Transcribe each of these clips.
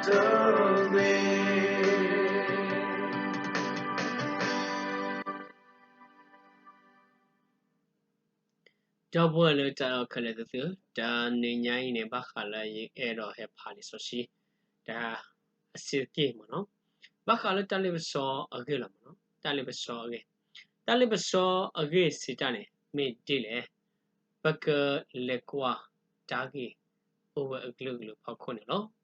ဒီပုၢ်ဝဲၢ် ဒီပုၢ်ဝဲၢ်လၢတၢ်အဲၣ်ခဲလၢာ်သ့ၣ်ဧၢ, တနံၤညါအံၤန့ၣ် ဘၣ်ဃးလၢယအဲၣ်ဒိးဟဲဖးလံာ်စီဆှံ တၢ်အဆံးတက့ၢ်မ့ၢ်နီၤ, ဘၣ်ဃးလၢတၢ်လ့ပစီအဂ့ၢ်လီၤမ့ၢ်နီၤ, တၢ်လ့ပစီအဂ့ၢ်, တၢ်လ့ပစီအဂ့ၢ်စံးတၢ်န့ၣ် မ့ၢ်ဒ်လဲၣ်, ပကလဲၤကွၢ်တၢ်ဂ့ၢ်အိၣ်ဝဲအကလုာ်ကလုာ်ဖီခိၣ်န့ၣ်လီၤ.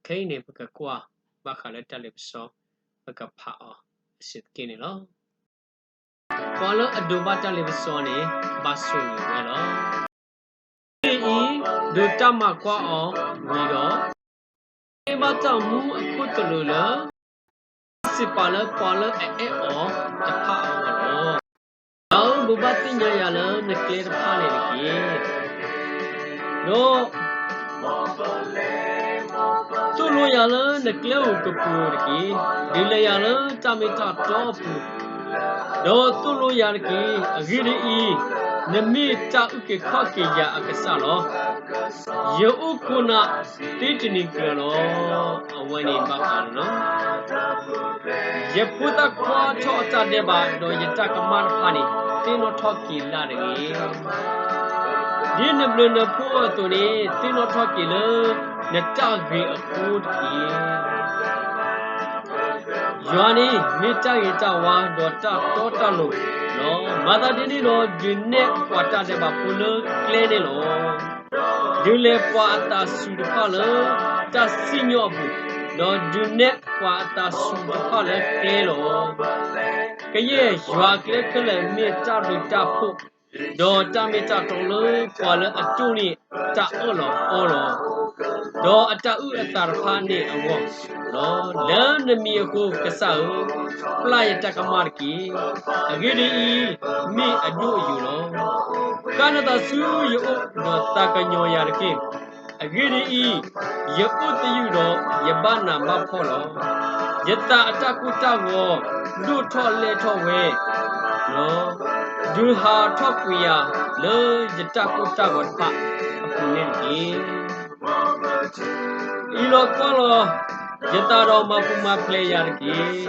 ခဲအံၤန့ၣ် ပကကွၢ်ဘၣ်ဃးလၢတၢ်လ့ပစီ ပကဖးအီၤအဆံးတက့ၢ်န့ၣ်လီၤ. ပှၤလၢအဒိးဘၣ်တၢ်လ့ပစီန့ၣ် ဘၣ်ဆိၣ်ဂ့ၤဝဲလီၤ. အဂ့ၢ်ဒ်အံၤ, ဒိးတၢ်မၤကွၢ်အီၤဝံၤဒီး, ကန့ၢ်ဘၣ်တၢ်မူအခိၣ်သလုးလၢ စံးပာ်လၢပှၤလၢအအဲၣ်အီၤတဖၣ်အဂီၢ်လီၤ. ယွၤဧၢ, ဘိးဘၣ်သ့ၣ်ညါယၤလၢနကျဲတဖၣ်န့ၣ်တက့ၢ်. ဒီး သိၣ်လိယၤလၢနကျဲဧိၤကပူၤတက့ၢ်. ဒုးလဲၤယၤလၢတၢ်မ့ၢ်တၢ်တီအပူၤ, ဒီးသိၣ်လိယၤတက့ၢ်. အဂ့ၢ်ဒ်အံၤ, နမ့ၢ်တၢ်အုၣ်က့ၤခီၣ်က့ၤယၤအကစၢ်လီၤ. ယအိၣ်ခိးနၤသ့တနံၤကျၢၤလီၤ. အဝဲန့ၣ်ဘၣ်ဃးလၢ ယဖိသၣ်ခွါထီၣ်အတၢ်ဒဲးဘး, ဒီးယတၢ်ကမၣ်တဖၣ်န့ၣ် သ့ၣ်နီၣ်ထီၣ်က့ၤလၢ်တဂ့ၤ. ဒ်နဘျုးနဖှိၣ်အသိးန့ၣ် သ့ၣ်နီၣ်ထီၣ်က့ၤလၢနတၢ်ဂ့ၤအဃိတက့ၢ်. ယွၤန့ၣ်မ့ၢ်တၢ်ဂ့ၤတၢ်ဝါ ဒီးတၢ်တီတၢ်လိၤလီၤ. မၤသးဒ်န့ၣ်ဒီး ဒုးနဲၣ်ပှၤတၢ်ဒဲးဘးဖိလၢကျဲန့ၣ်လီၤ. ဒုးလဲၤပှၤအသးစူၤတဖၣ်လၢတၢ်စံၣ်ညီၣ်အပူၤ, ဒီးဒုးနဲၣ်ပှၤအသးစူၤတဖၣ်လၢကျဲလီၤ. ကယဲၢ်ယွၤအကျဲခဲလၢာ်မ့ၢ်တၢ်ဘျုးတၢ်ဖှိၣ်, ဒီးတၢ်မ့ၢ်တၢ်တီလၢပှၤလၢအတိၢ်န့ၢ်တၢ်အၢၣ်လီၤအီလီၤ, ဒီးအတၢ်အုၣ်အသးတဖၣ်န့ၣ်အဂီၢ်လီၤ. လၢနမံၤအဃိ ကစၢ်ဧၢ, ပျၢ်ယတၢ်ကမၣ်တက့ၢ်. အဂ့ၢ်ဒ်အံၤ, မ့ၢ်အဒိၣ်အယိာ်လီၤ. ကါနသးဆူယအိၣ်, ဒီးသးကညီၤယၤတက့ၢ်. အဂ့ၢ်ဒ်အံၤ, ယအိၣ်သယုၢ်ဒီးယဘၣ်နးဘၣ်ဖှီၣ်လီၤ. ယသးအတၢ်ကိၢ်တၢ်ဂီၤ ဒိၣ်ထီၣ်လဲၢ်ထီၣ်ဝဲလီၤ. ဒုးဟးထီၣ်ကွံာ်ယၤလၢယတၢ်ကိၢ်တၢ်ဂီၤတဖၣ်အပူၤန့ၣ်တက့ၢ်. အံးလီၤကွၢ်လီၤယသးဒီးမၤပူၤမၤဖျဲးယၤတက့ၢ်.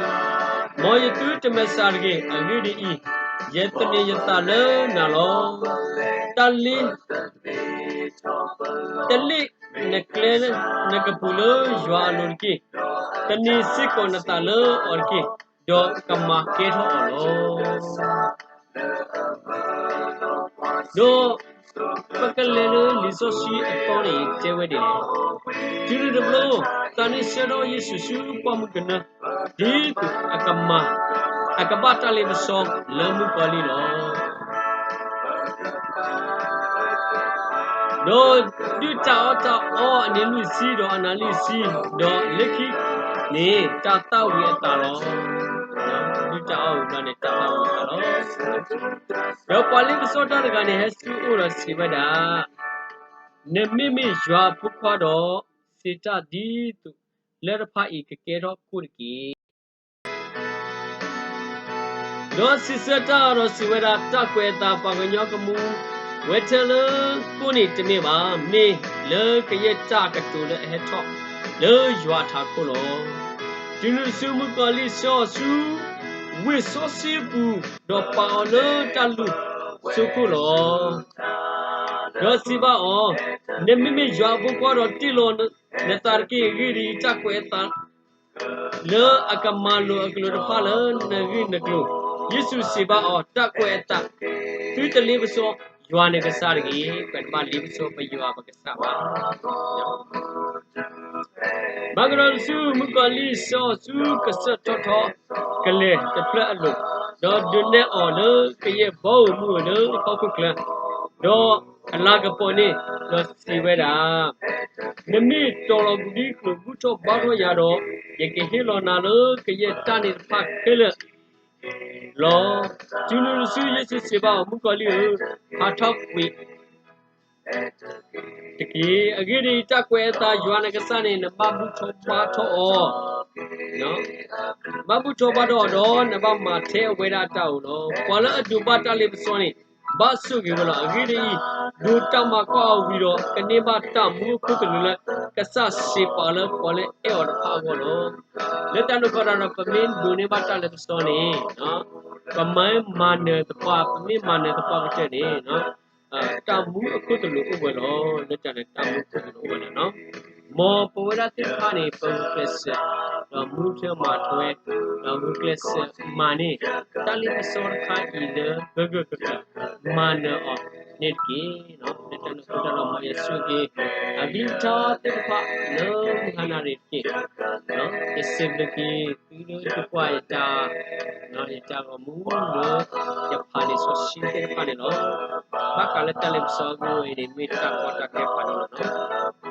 မ်ယသုတမဲာ်ဆှးတဂ့ၤ. အဂ့ၢ်ဒ်အံၤ, ယသန့ၤယသးလၢနၤလီၤ. တၢ်လ့ တလ့ၣ်နကျဲနကပူၤလၢယွၤအလိၤတက့ၢ်. သန့ၤစ့ၢ်ကီးနသးလၢအီၤတက့ၢ်, ဒီးကမၤကဲထီၣ်အီၤလီၤ. ဒီးပကလဲၤလၢလံာ်စီဆှံအသီန့ၣ် တဲဝဲဒ်လဲၣ်, တုၤနုၤတဘျီ သးန့ၣ်ဆှၢထီၣ်ယ့ၣ်ၡူးဆူပှၢ်မုၢ်ကနၢ ဒ်သိးအကမၤ, အကဘၣ်တၢ်လ့ပစီလၢမုၣ်ကီၤလံၢ်လီၤ. ဒီးဒုၣ်တၢ်အီၣ်တၢ်အီအနံၤလွံၢ်ဆံ ဒီးအနၤလွံၢ်ဆံ, ဒီးလၢခံန့ၣ် တၢ်သၣ်ဝံၤအသးလီၤ. ဒုၣ်တၢ်အီၣ်ဝံၤဘျီန့ၣ် တၢ်သၣ်ဝံၤအသးလီၤ. ဒီးပှၤလ့ပစီတၢ်တဂၤန့ၣ် ဟဲဆူအအိၣ်ဒီးစံးဝဲဒၣ်, နမ့မ့ၢ်ယွၤအဖိခွါဒီး, စံးတၢ်ဒ်သိးလၢတဖၣ်အံၤကကဲထီၣ်ခိၣ်တက့ၢ်. ဒီးစံးဆၢတၢ်ဒီးစံးဝဲဒၣ်, တၢ်ကွဲးအသးပှၤကညီကမူ ဝဲထဲလၢကိၣ်န့ၣ်တမ့ၢ်ဘၣ်, မ့ၢ်လၢကယဲၢ်တၢ်ကတိၤလၢအဟဲထီၣ်လၢယွၤအထးခိၣ်လီၤ. တုၤနုၤတစုမုၣ်ကီၤလံၢ်ဆှၢအီၤဆူ ဝ့ၢ်စီဆှံအပူၤ, ဒီးပာ်အီၤလၢတၢ်လူၢ်စိခိၣ်လီၤ. ဒီးစံးဘၣ်အီၤ, နမ့မ့ၢ်ယွၤအဖိခွါဒီးတ့ၢ်လီၤနသးတက့ၢ်. အဂ့ၢ်ဒ်အံၤ, တၢ်ကွဲးအသး လၢအကမၤလိာ်အကလုာ်တဖၣ်လၢနဂ့ၢ်နကျိၤ, ယ့ၣ်ၡူးစံးဘၣ်အီၤ, တၢ်ကွဲးအသး, သုတလ့ပစီယွၤနကစၢ်တဂ့ၤ. ပတဘၣ်လ့ပစီပယွၤပကစၢ်ဘၣ်. မၤကဒီးတစုမုၣ်ကီၤလံၢ်ဆှၢအီၤဆူကစၢၢ်ထီထီကလဲၤတဖျၢၣ်အလိၤ, ဒီးဒုးနဲၣ်အီၤလၢကယဲၢ်ဘီဧိၤမုၢ်ဧိၤလၢဟီၣ်ခိၣ်ချၢ, ဒီးအလၤကပီၤန့ၣ်, ဒီးစံးဝဲဒၣ်, နမ့ၢ်တီၤလီၤကဒံကလုာ်ဘူၣ်ထီၣ်ဘါထီၣ်ယၤဒီး, ယကဟ့ၣ်လီၤနၤလၢကယဲၢ်တၢ်န့ၣ်တဖၣ်ခဲလၢာ်လီၤ. တုၤနုၤတစုယ့ၣ်ၡူးစံးဘၣ်အီၤ, မုၣ်ကီၤလံၢ်ဧၢ, ဟးထီၣ်ကွံာ် တက့ၢ်. အဂ့ၢ်ဒ်အံၤ, တၢ်ကွဲးအသးယွၤနကစၢ်န့ၣ် နဘၣ်ဘူၣ်ထီၣ်ဘါထီၣ်အီၤ, ဘၣ်ဘူၣ်ထီၣ်ဘါထီၣ်အီၤဒီး နဘၣ်မၤထဲအဝဲဒၣ်အတၢ်ဧိၤလီၤ. ပှၤလၢအဒိးဘၣ်တၢ်လ့ပစီန့ၣ် ဘၣ်ဆိၣ်ဂ့ၤဝဲလီၤ. အဂ့ၢ်ဒ်အံၤ, ဒိးတၢ်မၤကွၢ်အီၤဝံၤဒီး ကန့ၢ်ဘၣ်တၢ်မူအခိၣ်သလုးလၢ ကစၢ်စံးပာ်လၢပှၤလၢအဲၣ်အီၤတဖၣ်အဂီၢ်လီၤ. လၢတၢ်န့ၣ်အဃိဒီး ပမ့ၢ်ဒိးန့ၢ်ဘၣ်တၢ်လၢကစီန့ၣ်, ပမ့ၢ်မၤနၢၤသပှၢ်, ပမ့ၢ်မၤနၢၤသပှၢ်ကတၢၢ်န့ၣ်, တၢ်မူအခိၣ်သလုးအိၣ်ဝဲလီၤ. လၢတၢ်န့ၣ် တၢ်မူအခိၣ်သလုးအိၣ်ဝဲလီၤ. မ်ပဝဲဒၣ်သ့ၣ်တဖၣ်န့ၣ် ပဂုာ်ကျဲးစၢး, ဒီးမူထွဲမၤထွဲ, ဒီးဂုာ်ကျဲးစၢးမၤန့ၢ် တၢ်လ့ပစီတခါအံၤလၢ ဂၢၢ်ဂၢၢ်ကျၢၤကျၢၤ မၤနၢၤအီၤန့ၣ်တက့ၢ်. လၢတၢ်န့ၣ်အဃိဒီး မ်ယွၤဆိၣ်ဂ့ၤ အကလုၢ်ကထါသ့ၣ်တဖၣ်လၢမုၢ်ဟါနၤန့ၣ်တက့ၢ်. ယစံးဘျုးက့ၤသုလၢသုကွၢ်ယတၢ်, ယတၢ်ဂီၤမူလၢ ယဖးန့ၢ်စီဆှံသ့ၣ်တဖၣ်န့ၣ်လီၤ. ဘၣ်ဃးလၢတၢ်လ့ပစီအဂ့ၢ်ဝဲအံၤန့ၣ် မ့ၢ်တၢ်ကီတၢ်ခဲဖးဒိၣ်လီ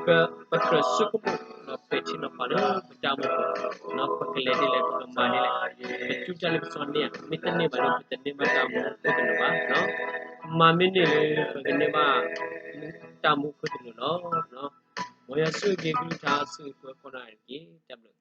ၤ. ပကြၢးဆိကမိၣ် ဒီးပဲာ်ထံနီၤဖးလၢပတၢ်အိၣ်မူပူၤ, ပကလဲၤဒ်လဲၣ် ပကမၤဒ်လဲၣ်, ပစူၢ်တၢ်လ့ပစီန့ၣ်ဧါ, မ့ၢ်တန့ၢ်ဘၣ်ဒီး ပတန့ၢ်ဘၣ်တၢ်မူခိၣ်သလုးဘၣ်. မၤမ့ၢ်န့ၢ်လၢ ပကန့ၢ်ဘၣ်တၢ်မူခိၣ်သလုးလီၤ. မ်ယွၤဆိၣ်ဂ့ၤကလုၢ်ကထါ ဆိၣ်ဂ့ၤပှၤကိးဂၤဒဲးတက့ၢ်. တၢ်ဘျုး